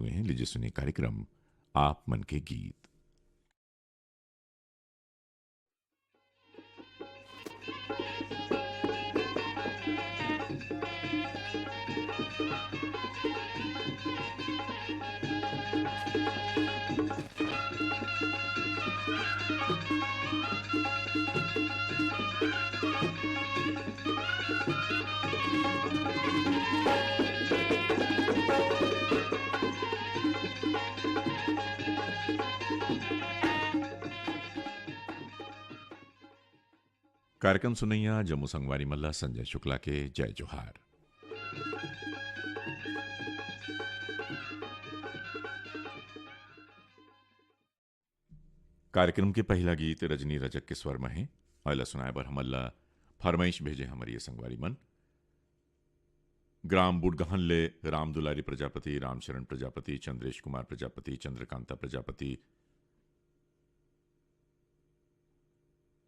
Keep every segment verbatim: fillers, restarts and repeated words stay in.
सुने हैं, लीजिए सुनिए कार्यक्रम आप मन के गीत। कार्यक्रम सुनइया जम्मो संगवारी मन ला संजय शुक्ला के जय जोहार। कार्यक्रम के पहिला गीत रजनी रजक के स्वर म हे। अउ एला सुनाए बर हमन ला फरमाइश भेजे हमर ये संगवारी मन। ग्राम बुडगहन ले रामदुलारी प्रजापति, रामचरण प्रजापति, चंद्रेश कुमार प्रजापति, चंद्रकांता प्रजापति,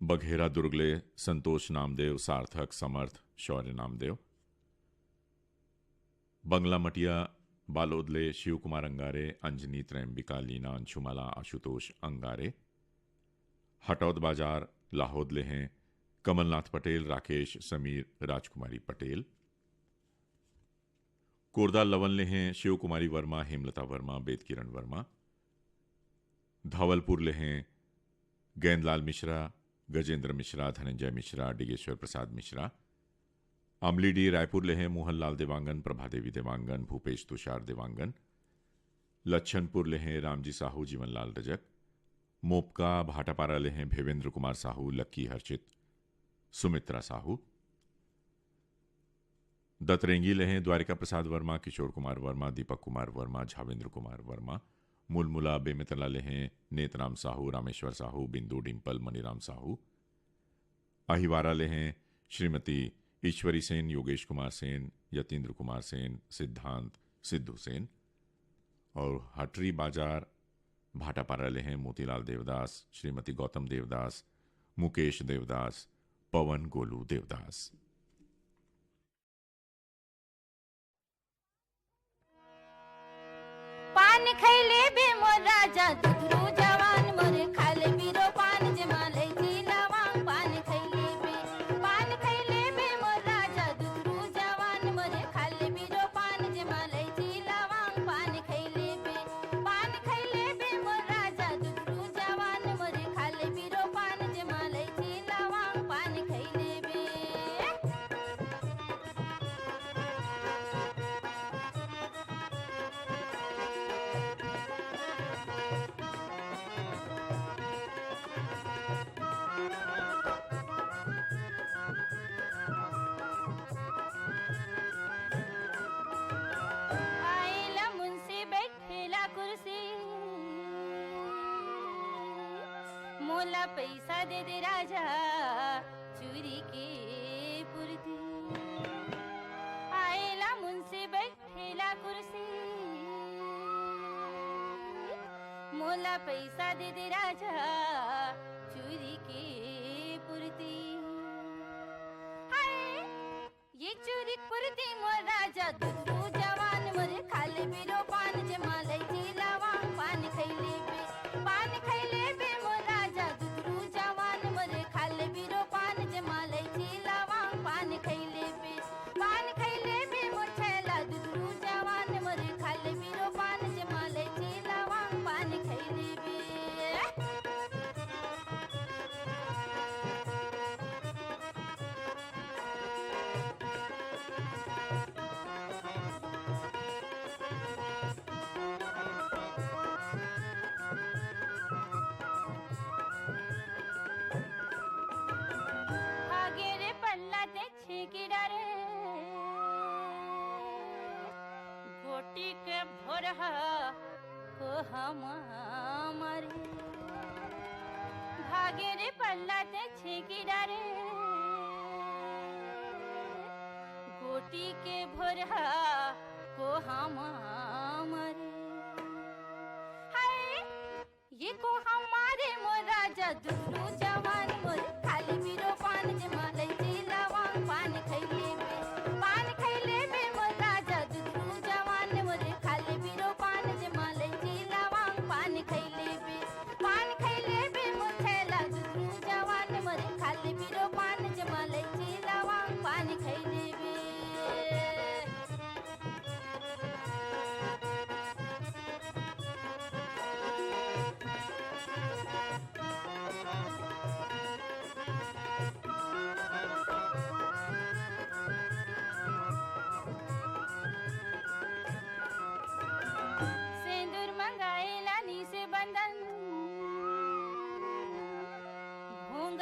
बघेरा दुर्ग ले संतोष नामदेव, सार्थक, समर्थ, शौर्य नामदेव, बंगला मटिया बालोद ले शिव कुमार अंगारे, अंजनी, त्रैम्बिका, लीना, अंशुमाला, आशुतोष अंगारे, हटौद बाजार लाहोद ले हैं कमलनाथ पटेल, राकेश, समीर, राजकुमारी पटेल, कोरदा लवन ले हैं शिव कुमारी वर्मा, हेमलता वर्मा, बेद किरण वर्मा, धवलपुर ले हैं गेंदलाल मिश्रा, गजेंद्र मिश्रा, धनंजय मिश्रा, डिगेश्वर प्रसाद मिश्रा, अमलीडीह रायपुर ले हैं मोहनलाल देवांगन, प्रभा देवी देवांगन, भूपेश तुषार देवांगन, लच्छनपुर ले हैं रामजी साहू, जीवनलाल रजक, मोपका भाटापारा ले हैं भेवेंद्र कुमार साहू, लक्की हर्षित, सुमित्रा साहू, दतरेंगी ले हैं द्वारिका प्रसाद वर्मा, किशोर कुमार वर्मा, दीपक कुमार वर्मा, झावेंद्र कुमार वर्मा, मुलमुला बेमेतला ले हैं नेतराम साहू, रामेश्वर साहू, बिंदु, डिंपल, मनीराम साहू, अहिवारा ले हैं श्रीमती ईश्वरी सेन, योगेश कुमार सेन, यतीन्द्र कुमार सेन, सिद्धांत, सिद्धू सेन, अउ हटरी बाजार भाटापारा ले हैं मोतीलाल देवदास, श्रीमती गौतम देवदास, मुकेश देवदास, पवन गोलू देवदास। पान खैले बे मोर राजा, दुधरू जवान मोर, खाले बिरो पान जेमा लैची लवांग। पान खैले बे, पान खैले बे मोर राजा, दुधरू जवान मोर, खाले बिरो पान जेमा लैची लवांग। पान खैले बे, पान खैले बे मोर राजा, दुधरू जवान मोर, खाले बिरो पान जेमा लैची लवांग। पान खैले बे। आइला मुंशी बैठेला कुर्सी, मोला पैसा दे दे राजा, चूरी के पुरती। आइला मुंशी बैठेला कुर्सी, मोला पैसा दे दे राजा, चूरी के पुरती। हाय, ये चूरी पुरती मोर राजा, दुधरू जवान मोर, खाले बिरो पान जेमा लैची लवांग। पान खैले बे, पान खैले बे मोर राजा, दुधरू जवान मोर, खाले बिरो पान जेमा लैची लवांग। पान खैले बे, पान खैले बे मोर छैला, दुधरू जवान मोर, खाले बिरो पान जेमा लैची लवांग। पान खैले बे। भागे रे पल्ला ते छेंकी डारे, गोटी के भोरहा कोहा मारे। भागे रे पल्ला ते छेंकी डारे, गोटी के भोरहा कोहा मारे। हाय, ये कोहा मारे मोर राजा, दुधरू जवान मोर, खाले बिरो पान जेमा लैची लवांग। पान खैले बे, पान खैले बे मोर राजा, दुधरू जवान मोर, खाले बिरो पान जेमा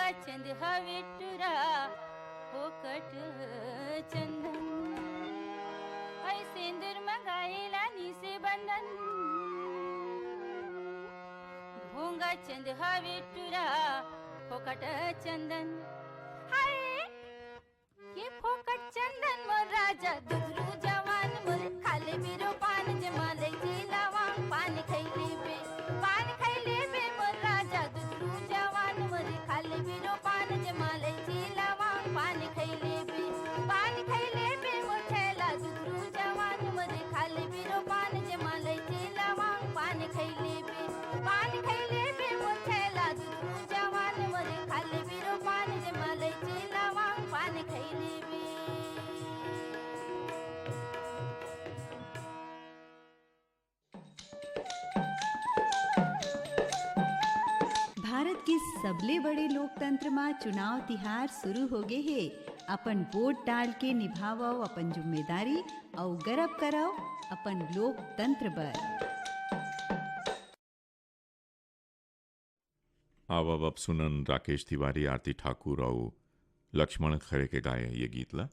चंद हवे टुरा फोकट चंदन, ऐ सिंदूर मंगाई लानी से बंधन। भोंगा चंद हवे टुरा फोकट चंदन। हाय, ये फोकट चंदन मोर राजा दुधरू जवान मोर, खाले बिरो पान जेमा लैची लवांग पान खैले बे, पान खैले बे मोर राजा दुधरू जवान मोर, खाले बिरो पान जेमा लैची लवांग पान खैले बे, पान खैले बे मोर छैला दुधरू जवान मोर, खाले बिरो पान जेमा लैची लवांग पान खैले बे, पान खैले बे मोर छैला दुधरू जवान मोर, खाले बिरो पान जेमा लैची लवांग पान खैले बे। भारत के सबले बड़े लोकतंत्र म चुनाव तिहार शुरू हो गे हे। अपन वोट डाल के निभावव अपन जिम्मेदारी अउ गरब करव अपन लोकतंत्र बर। आवव अब सुनन राकेश तिवारी, आरती ठाकुर अउ लक्ष्मण खरे के गाए ये गीत ला।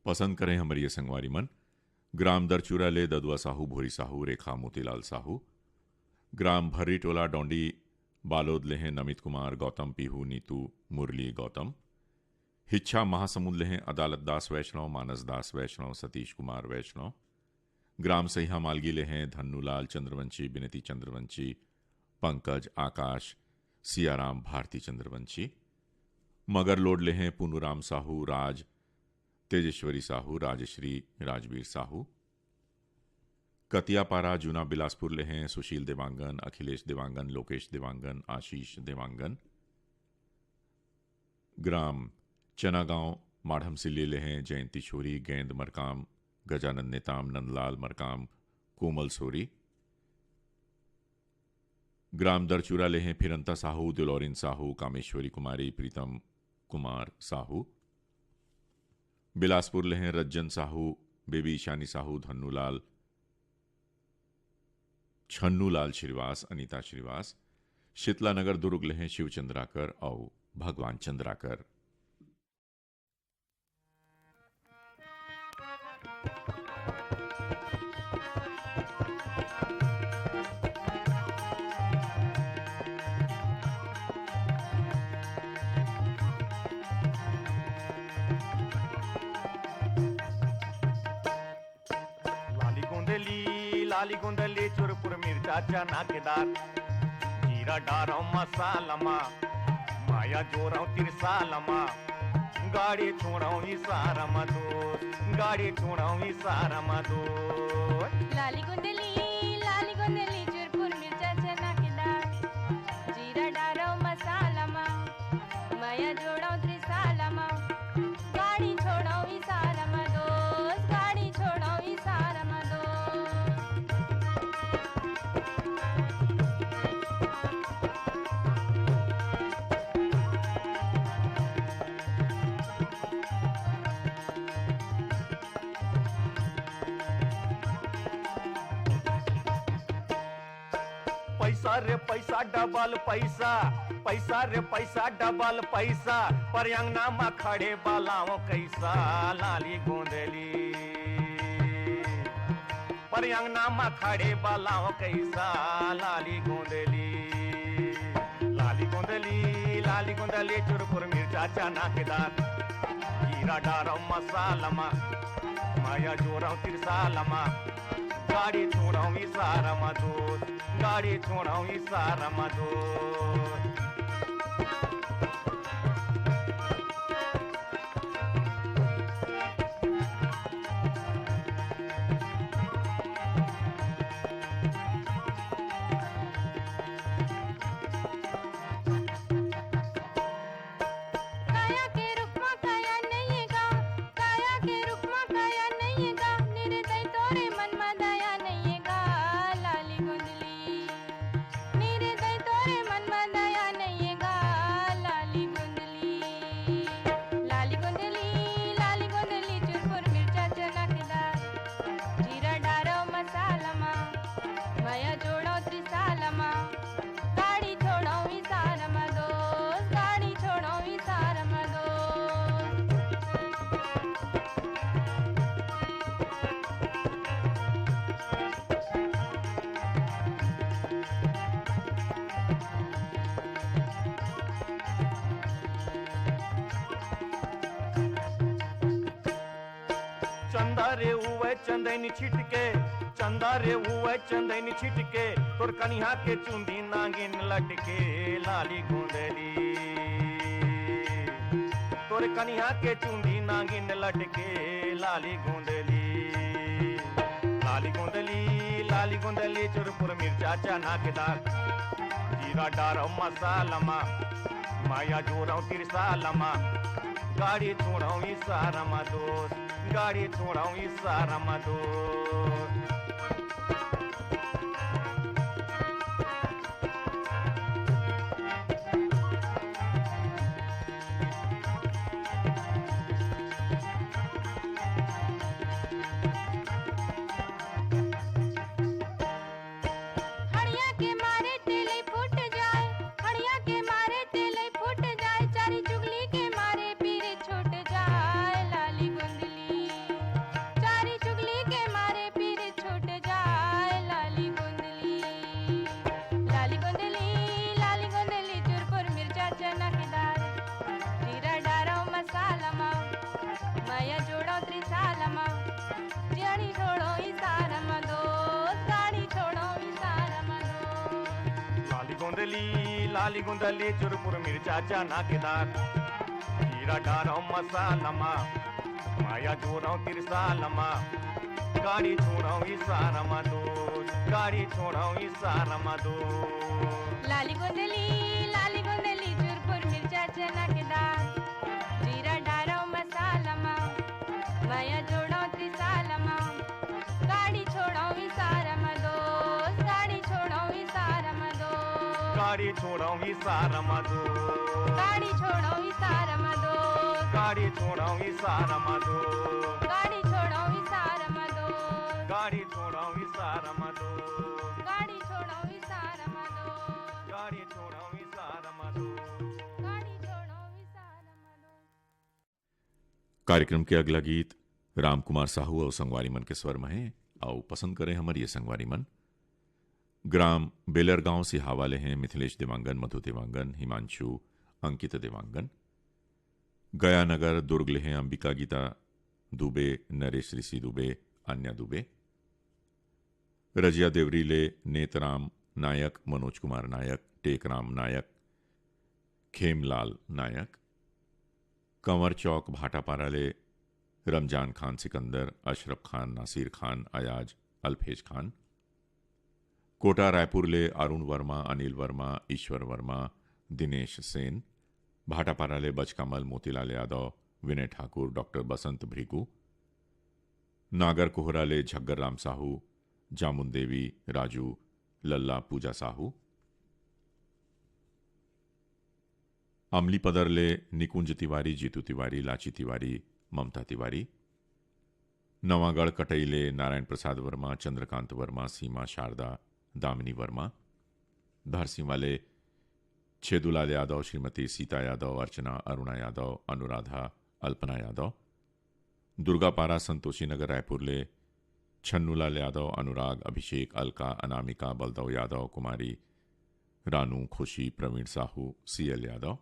पसंद करें हमर ये संगवारी मन। ग्राम दरचूरा ले ददुआ साहू, भोरी साहू, रेखा मोतीलाल साहू। ग्राम भर्री टोला डोंडी बालोद ले हैं नमित कुमार, गौतम पीहू, नीतू, मुरली, गौतम। हिच्छा महासमुंद ले हैं अदालत दास वैष्णव, मानस दास वैष्णव, सतीश कुमार वैष्णव। ग्राम सैहा मालगी ले हैं धन्नूलाल चंद्रवंशी, बिनती चंद्रवंशी, पंकज, आकाश, सियाराम, भारती चंद्रवंशी। मगरलोड ले हैं पूनूराम साहू, राज, तेजेश्वरी साहू, राजश्री, राजवीर साहू। कतियापारा जूना बिलासपुर ले हैं सुशील देवांगन, अखिलेश देवांगन, लोकेश देवांगन, आशीष देवांगन। ग्राम चनागांव माढ़म सिल्ली ले हैं जयंती छोरी, गेंद मरकाम, गजानंद नेताम, नंदलाल मरकाम, कोमल सोरी। ग्राम दरचूरा ले हैं फिरंता साहू, दुलौरिन साहू, कामेश्वरी कुमारी, प्रीतम कुमार साहू। बिलासपुर ले हैं रज्जन साहू, बेबी ईशानी साहू, धन्नूलाल, छन्नूलाल श्रीवास, अनीता श्रीवास। शीतला नगर दुर्ग ले हैं शिव चंद्राकर अउ भगवान चंद्राकर। लाली गोंदली, लाली गोंदली, चुरपुर मिर्चा चना के दार, जीरा डारव मसाला मा, माया जोरव तिरसाल मा, गाड़ी छोड़व इशारा मा दोस्त, गाड़ी छोड़व इशारा मा दोस्त। लाली गोंदली, लाली गोंदली, चुरपुर मिर्चा चना के दार, जीरा डारव मसाला मा, माया जोड़व त्रिसाला मा, गाड़ी छोड़व इशारा मा दोस्त, गाड़ी छोड़व इशारा मा दोस्त। पैसा रे पैसा डबल पैसा, पैसा रे पैसा डबल पैसा, पर अंगना मा खड़े बलाओ कैसा लाली गोंदली, पर अंगना मा खड़े बलाओ कैसा लाली गोंदली। लाली गोंदली, लाली गोंदली, चुरपुर मिर्चा चना के दार, जीरा डारव मसाला मा, माया जोरव तिरसाल मा, गाड़ी छोड़व इशारा मा दोस्त, गाड़ी छोड़व इशारा मा दोस्त। काया के रूप मा काया नइये गा, काया के रूप मा काया नइये गा, निर्दय तोरे मन मा दया नइये गा, लाली गोंदली। निर्दय तोरे मन मा दया नइये चंदैनी छिटके, चंदा रे हुए चंदैनी छिटके, तोर कनिहा के चुंदी नागिन लटके, लाली गोंदली। तोर कनिहा के चुंदी नागिन लटके, लाली गोंदली। लाली गोंदली, लाली गोंदली, चुरपुर मिर्चा चना के दार। जीरा डारव मसाला मा, माया जोरव तिरसाल मा। गाड़ी छोड़व इशारा मा दोस्त, गाड़ी छोड़व इशारा मा दोस्त। हड़िया के मारे तेलई फूट जाए, हड़िया के मारे तेलई फूट जाए, चारी चुगली के मारे पीर छूट जाए, लाली गोंदली। चारी चुगली के मारे पीर छूट जाए, लाली गोंदली। लाली गोंदली, लाली गोंदली, चुरपुर मिर्चा चना के दार, जीरा डारव मसाला मा, माया जोड़व त्रिसाल मा। गाड़ी छोड़व इशारा मा दोस्त, गाड़ी छोड़व इशारा मा दोस्त। लाली गोंदली, लाली गोंदली, चुरपुर मिर्चा चना के दार, जीरा डारव मसाला मा, माया जोरव तिरसाल मा। गाड़ी छोड़व इशारा मा दोस्त, गाड़ी छोड़व इशारा मा दोस्त। लाली गोंदली, लाली गोंदली, चुरपुर मिर्चा चना के दार, जीरा डारव मसाला मा, माया जोड़व त्रिसाल मा। गाड़ी छोड़व इशारा मा दोस्त, गाड़ी छोड़व इशारा मा दोस्त। गाड़ी छोड़व इशारा मा दोस्त। गाड़ी छोड़व इशारा मा दोस्त। गाड़ी छोड़व इशारा मा दोस्त। गाड़ी छोड़व इशारा मा दोस्त। गाड़ी छोड़व इशारा मा दोस्त। गाड़ी छोड़व इशारा मा दोस्त। गाड़ी छोड़व इशारा मा दोस्त। गाड़ी छोड़व इशारा मा दोस्त। कार्यक्रम के अगला गीत रामकुमार साहू अउ संगवारी मन के स्वर म हे, अउ पसंद करे हमर ये संगवारी मन। ग्राम बेलरगांव सिहावा ले हे मिथिलेश देवांगन, मधु देवांगन, हिमांशु, अंकित देवांगन। गया नगर दुर्ग ले हे अंबिका गीता दुबे, नरेश ऋषि दुबे, आन्या दुबे। रजिया देवरी ले नेतराम नायक, मनोज कुमार नायक, टेकराम नायक, खेमलाल नायक। कंवर चौक भाटापारा ले रमजान खान सिकंदर, अशरफ खान, नासिर खान, अयाज, अल्फेज खान। कोटा रायपुर ले अरुण वर्मा, अनिल वर्मा, ईश्वर वर्मा, दिनेश सेन। भाटापारा ले बचकामल मोतीलाल यादव, विनय ठाकुर, डॉक्टर बसंत भृगु। नागर कोहरा ले झग्गर राम साहू, जामुन देवी, राजू, लल्ला, पूजा साहू। अमली पदर ले निकुंज तिवारी, जीतू तिवारी, लाची तिवारी, ममता तिवारी। नवागढ़ कटई ले नारायण प्रसाद वर्मा, चंद्रकांत वर्मा, सीमा, शारदा, दामिनी वर्मा। धरसींवा ले छेदूलाल यादव, श्रीमती सीता यादव, अर्चना, अरुणा यादव, अनुराधा, अल्पना यादव। दुर्गापारा, संतोषी नगर, रायपुर ले छन्नूलाल यादव, अनुराग, अभिषेक, अलका, अनामिका, बलदव यादव, कुमारी, रानू, खुशी, प्रवीण साहू, सीएल यादव।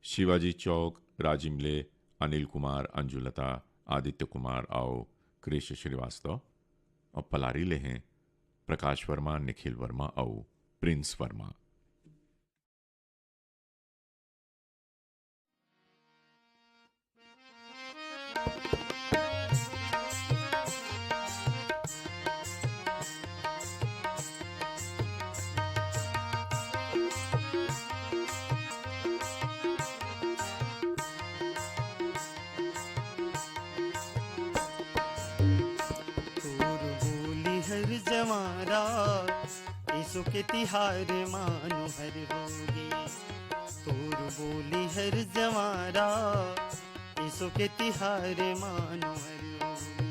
शिवाजी चौक, राजिम ले अनिल कुमार, अंजुलता, आदित्य कुमार अउ कृष श्रीवास्तव। अउ पलारी ले हे प्रकाश वर्मा, निखिल वर्मा अउ प्रिंस वर्मा। तोर बोली हर जवारा, एसो के तिहार मानो हर होगे। तोर बोली हर जवारा, एसो के तिहार मानो हर होगे।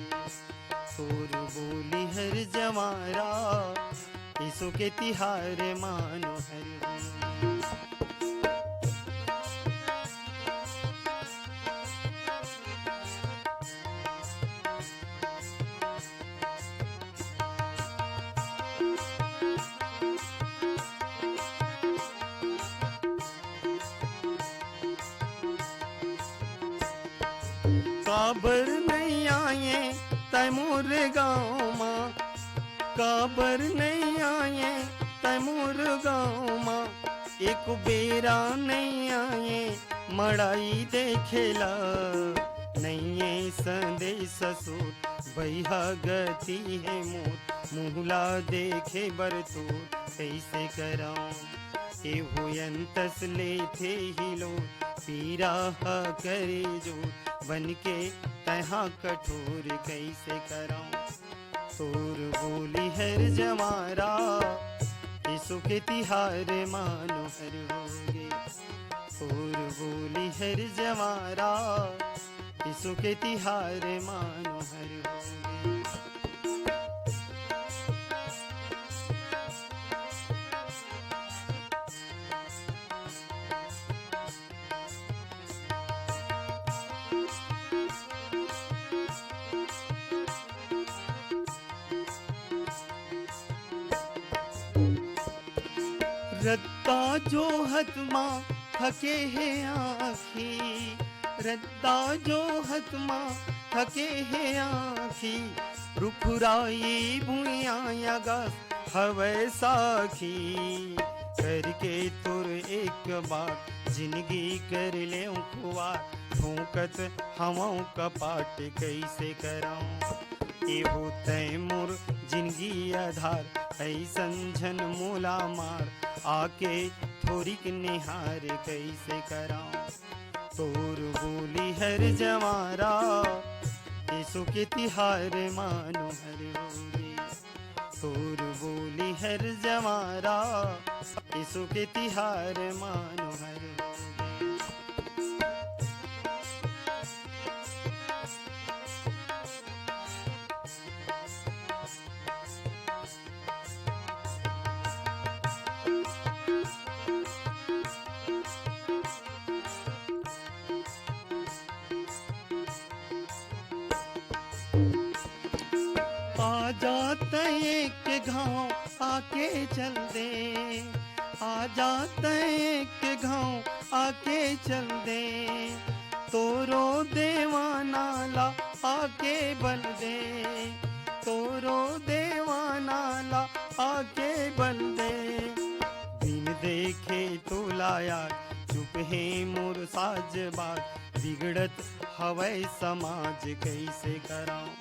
तोर बोली हर जवारा, एसो के तिहार मानो हर होगे। काबर नइ आए तै मोर गाँव मा काबर नइ आए, तै मोर गाँव मा एक बेरा नइ आए, मड़ई देखे ला नइये संदेश सूत, बइहा गति हे मोर, मुहला देखे बर तोर, कइसे करंव? एहू अंतस लेथे हिलोर, पीरा ह करे जोर, बन के तैहा कठोर, कइसे करंव? तोर बोली हर जवारा, एसो के तिहार मानो हर होगे। तोर बोली हर जवारा, एसो के तिहार मानो हर होगे। रद्दा जोहत मा थके हे आँखी, रद्दा जोहत मा थके हे आँखी, रुखराई भुइयां अगस हवय साखी। करके तोर एक बार जिनगी कर लेंव खुवार, ठोंकत हवंव कपाट कइसे करंव? एहू तैं मोर जिनगी आधार, अइसन झन मोला मार, आके थोरिक निहार कइसे करंव? तोर बोली हर जवारा, एसो के तिहार मानो हर होगे। तोर बोली हर जवारा, एसो के तिहार मानो हर होगे। आ जात एक घांव आके चल दे, आ जात एक घांव आके चल दे, तोरो देवाना ला आके बल दे, तोरो देवाना ला आके बल दे। बिन देखे तोला यार चुप हे मोर साज बाज, बिगड़त हवय समाज कइसे करंव?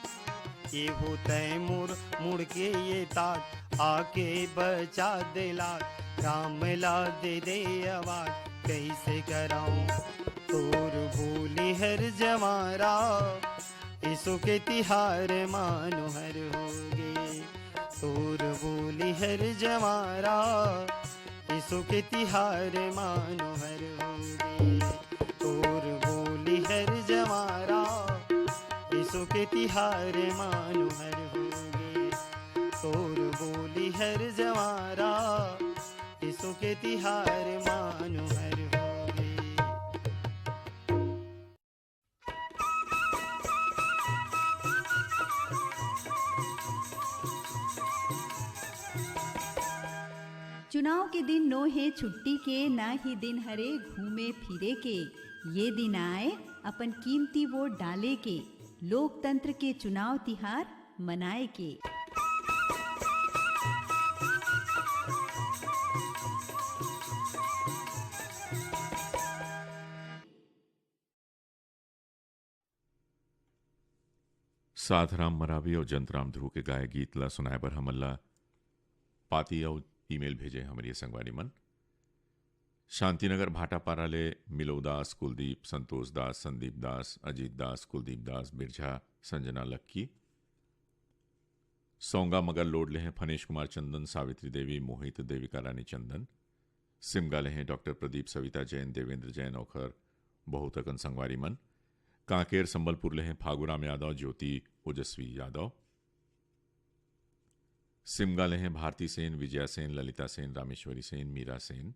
एहू तैं मोर मुड़ के ये ताज, आके बचा दे लाज, राम ला दे दे आवाज, कइसे करंव? तोर बोली हर जवारा, एसो के तिहार मानो हर होगे। तोर बोली हर जवारा, एसो के तिहार मानो हर होगे। तोर बोली हर जवारा, एसो के तिहार मानो हर होगे। तोर बोली हर जवारा, एसो के तिहार मानो हर होगे। चुनाव के दिन नो हे छुट्टी के, ना ही दिन हरे घूमे फिरे के। ये दिन आए अपन कीमती वोट डाले के, लोकतंत्र के चुनाव तिहार मनाए के। साधराम मरावी अउ जंतराम ध्रुव के गाए गीत ला सुनाए बर हमन ला पाती अउ ईमेल भेजे हमर ये संगवारी मन। शांतिनगर भाटापारा ले मिलो दास, कुलदीप, संतोष दास, संदीप दास, अजीत दास, कुलदीप दास, बिरझा, संजना लक्की। सौंगा मगर लोड ले हैं फनेश कुमार चंदन, सावित्री देवी, मोहित, देविका रानी चंदन। सिमगा ले हैं डॉक्टर प्रदीप, सविता जैन, देवेंद्र जैन, ओखर बहुत अकन संगवारी मन। कांकेर संबलपुर ले हैं फागुराम यादव, ज्योति, ओजस्वी यादव। सिमगा ले हैं भारती सेन, विजया सेन, ललिता सेन, रामेश्वरी सेन, मीरा सेन।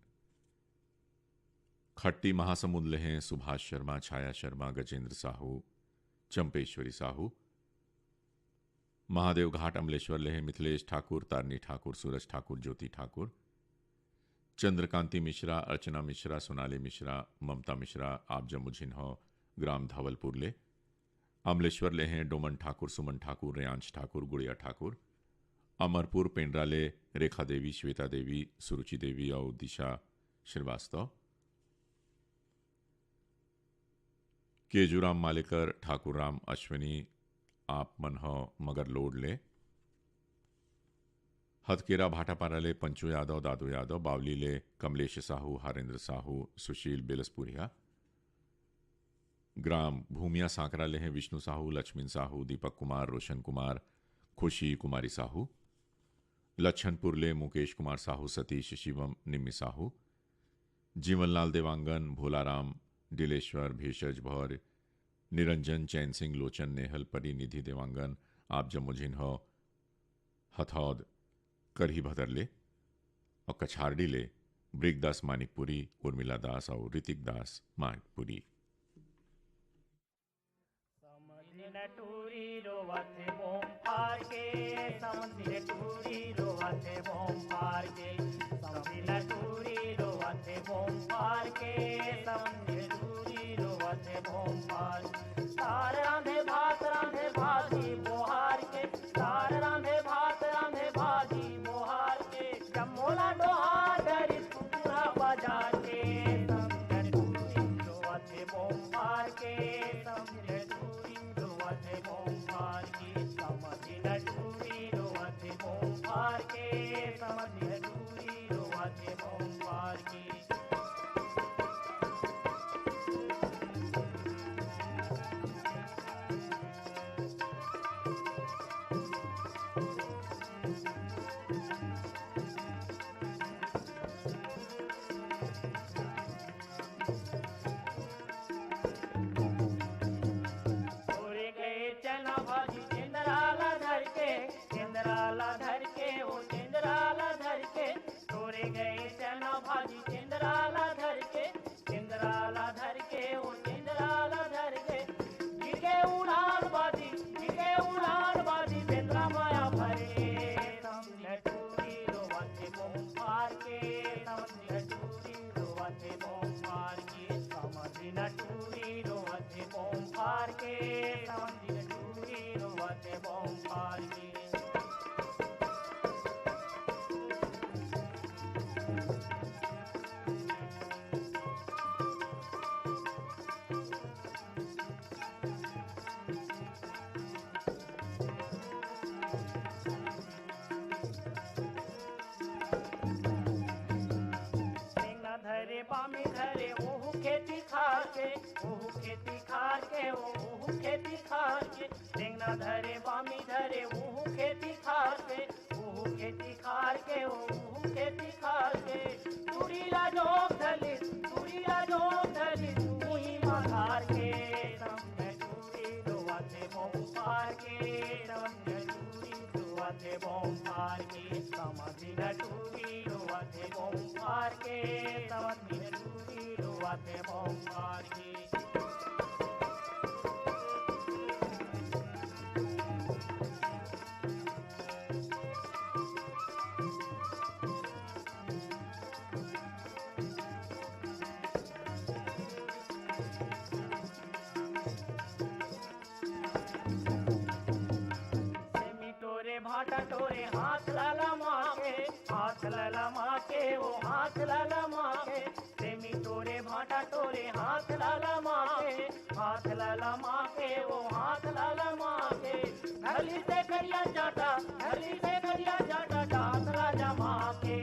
खट्टी महासमुंद ले हैं सुभाष शर्मा, छाया शर्मा, गजेंद्र साहू, चंपेश्वरी साहू। महादेव घाट अमलेश्वर ले हैं मिथिलेश ठाकुर, तारनी ठाकुर, सूरज ठाकुर, ज्योति ठाकुर, चंद्रकांति मिश्रा, अर्चना मिश्रा, सोनाली मिश्रा, ममता मिश्रा, आप जम्मो झिन हो, ग्राम धवलपुर ले। अमलेश्वर ले हैं डोमन ठाकुर, सुमन ठाकुर, रेयांश ठाकुर, गुड़िया ठाकुर। अमरपुर पेंड्रा ले रेखा देवी, श्वेता देवी, सुरुचि देवी अउ दिशा श्रीवास्तव। केजूराम मालेकर, ठाकुर राम अश्विनी, आप मन ह मगरलोड ले। हथकेरा भाटापारा ले पंचू यादव, दादू यादव, बावली ले कमलेश साहू, हरेंद्र साहू, सुशील बेलसपुरिया। ग्राम भूमिया सांकरा ले हैं विष्णु साहू, लक्ष्मण साहू, दीपक कुमार, रोशन कुमार, खुशी कुमारी साहू। लच्छनपुर ले मुकेश कुमार साहू, सतीश शिवम, निम्मी साहू, जीवनलाल देवांगन, भोलाराम, डिलेश्वर, भेषज भौर, निरंजन, चैन सिंह, लोचन, नेहल, परी, निधि देवांगन, आप जम्मो झिन हो हथौद करही भदर ले, अउ कछारडी ले ब्रिगदास मानिकपुरी, उर्मिला दास अउ ऋतिक दास मानिकपुरी। समधिन टूरी रोवत हे बोम फार के, समधिन टूरी रोवत हे बोम फार के, समधिन टूरी रोवत हे बोम फार के, समधिन टूरी रोवत हे बोम फार के। तार रांधे भात रांधे भाजी बोहार के, तार रांधे भात रांधे भाजी बोहार के, जब मोला डोहार डरिस कुकुरा बाजार के, समधिन टूरी रोवत हे बोम फार के, समधिन टूरी रोवत हे बोम फार के, समधिन टूरी रोवत हे बोम फार के, समधिन टूरी रोवत हे बोम फार के। तोरे गए चना भाजी चेंदरा ला धर के, चेंदरा ला धर के, ओ चेंदरा ला धर के। तोरे गए चना भाजी चेंदरा ला धर के, चेंदरा ला धर के, ओ चेंदरा ला धर के। गिर के उड़ान बाजी, गिर के उड़ान बाजी, बेंदरा माया भरे। समधिन टूरी रोवत हे बोम फार के, समधिन टूरी रोवत हे बोम फार के, समधिन टूरी रोवत हे बोम फार के, समधिन टूरी रोवत हे बोम फार के। टेंगना धरे बामी धरे ओहू खेती खार के, ओहू खेती खार के, ओहू खेती खार के। टेंगना धरे बामी धरे ओहू खेती खार के, ओहू खेती खार के, ओहू खेती खार के। टूरी ला जोग धलिस, टूरी ला जोग धलिस, मुही मा धार के। समधिन टूरी रोवत हे बोम फार के, समधिन टूरी रोवत हे बोम फार के, समधिन टूरी रोवत हे बोम फार के, समधिन टूरी रोवत हे बोम फार के। सेमी टोरे भाटा टोरे हाथ ला लमा के, हाथ ला लमा के, ओ हाथ ला लमा के। सेमी टोरे भाटा टोरे हाथ ला लमा के, हाथ ला लमा के, ओ हाथ ला लमा के। धरली से करिया चाटा, धरली से करिया चाटा, दांत ला जमा के।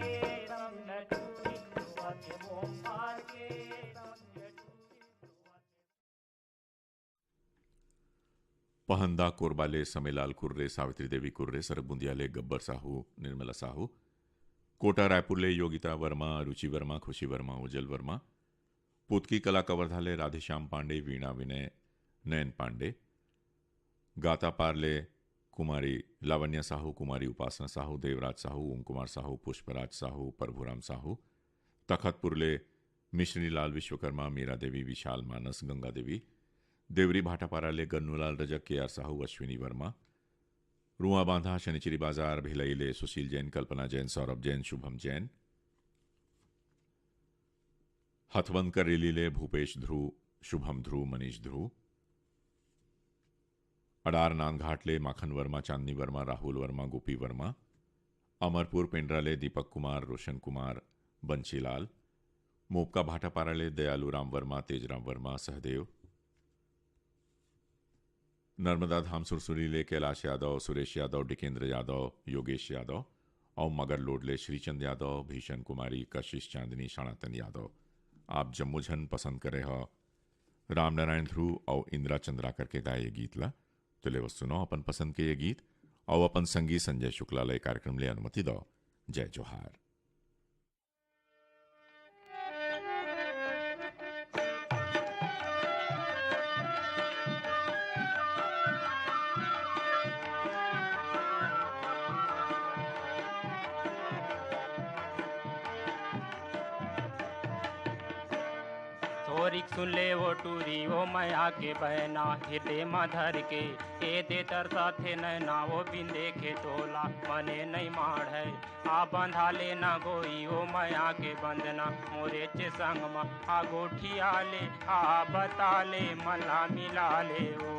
समधिन टूरी रोवत हे बोम फार के, समधिन टूरी रोवत हे। पहंदा कोरबा ले समेलाल कुर्रे, सावित्री देवी कुर्रे, सरगुंदिया ले गब्बर साहू, निर्मला साहू, कोटा रायपुर ले योगिता वर्मा, रुचि वर्मा, खुशी वर्मा, उज्जल वर्मा, पुतकी कला कवर्धा ले राधेश्याम पांडे, वीणा विनय, नयन पांडे, गातापार ले कुमारी लावण्या साहू, कुमारी उपासना साहू, देवराज साहू, ओम कुमार साहू, पुष्पराज साहू, प्रभुराम साहू, तखतपुर ले मिश्री लाल विश्वकर्मा, मीरा देवी, विशाल मानस, गंगा देवी, देवरी भाटापारा ले गन्नूलाल रजक, के आर साहू, अश्विनी वर्मा, रुआ बांधा, शनिचरी बाजार, भिलई ले सुशील जैन, कल्पना जैन, सौरभ जैन, शुभम जैन, हथवंद करेली ले भूपेश ध्रुव, शुभम ध्रुव, मनीष ध्रुव, अडार नांदघाट ले माखन वर्मा, चांदनी वर्मा, राहुल वर्मा, गोपी वर्मा, अमरपुर पेंड्रा ले दीपक कुमार, रोशन कुमार, बंशीलाल, मोपका भाटापारा ले दयालू राम वर्मा, तेजराम वर्मा, सहदेव, नर्मदा धाम सुरसुरी ले कैलाश यादव, सुरेश यादव, डिकेंद्र यादव, योगेश यादव अउ मगरलोड ले श्रीचंद यादव, भीषण कुमारी, कशिश चांदनी, सनातन यादव। आप जम्मो झन पसंद करे ह रामनारायण ध्रुव अउ इंदिरा चंद्राकर के गाए ये गीत ला। तो लेवो सुनो अपन पसंद के ये गीत अउ अपन संगी संजय शुक्ला ला ये कार्यक्रम ले अनुमति दो। जय जोहार। थोरिक सुन ले वो टूरी, वो मया के बहना, हिरदे म धर के, ए दे तरसा थे नैना, वो बिन देखे तोला, मने नइ माढ़े। आ बंधा ले ना गोई, वो मया के बंधना, मोरे चे संग म, आ गोठिया ले, आ बता ले, मला मिला ले ओ।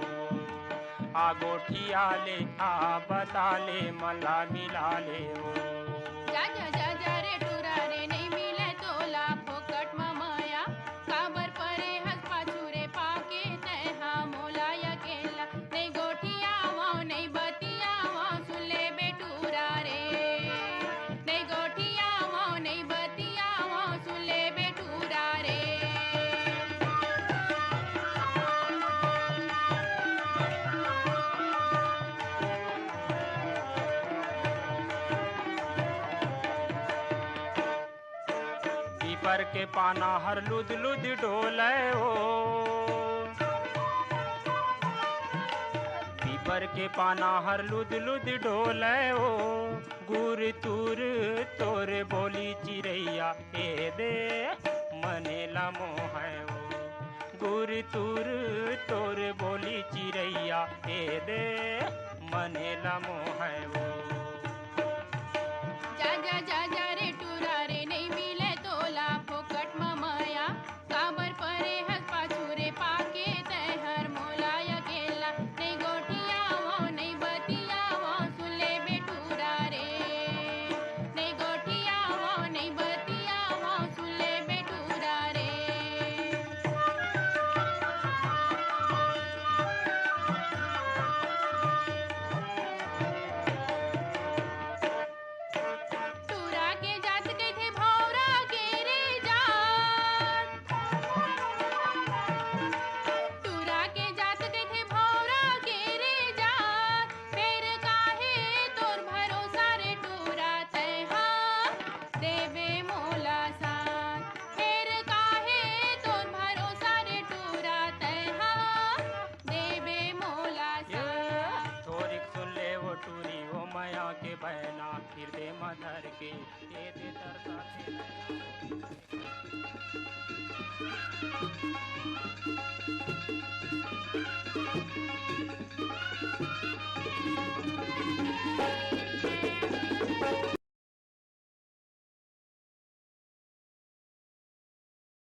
आ गोठिया ले, आ बता ले, मला मिला ले ओ। जा, जा, जा, जा रे टूरा रे, नइ मिले तोला फोकट म मया। काबर परे हस पाछू रे पाके, तैं हा मोला अकेला। नइ गोठियावंव, नइ बतियावंव, सुन ले बे टूरा रे। नइ गोठियावंव, नइ बतियावंव, सुन ले बे टूरा रे। पीपर के पाना हर लुद लुद डोले ओ। पीपर के पाना हर लुद लुद डोले ओ। गुर तुर तोर बोली चिरैया, ए दे मने ला मोहे ओ। गुर तुर तोर बोली चिरैया, ए दे मने ला मोहे ओ। जा, जा, जा, जा रे टूरा रे, नइ मिले तोला फोकट म मया। काबर परे हस पाछू रे पाके, तैं हर मोला अकेला। नइ गोठियावंव, नइ बतियावंव, सुन ले बे टूरा रे। नइ गोठियावंव, नइ बतियावंव, सुन ले बे टूरा रे। टूरा के जात कहिथे भौरा के रे जात। टूरा के जात कहिथे भौरा के रे जात। फेर काहे तोर भरोसा रे टूरा, तैं हा देबे मोला साथ। फेर काहे तोर भरोसा रे टूरा, तैं हा देबे मोला साथ। थोरिक सुन ले वो टूरी, वो मया के बहना, हिरदे म धर के, ए दे तरसा थे नैना।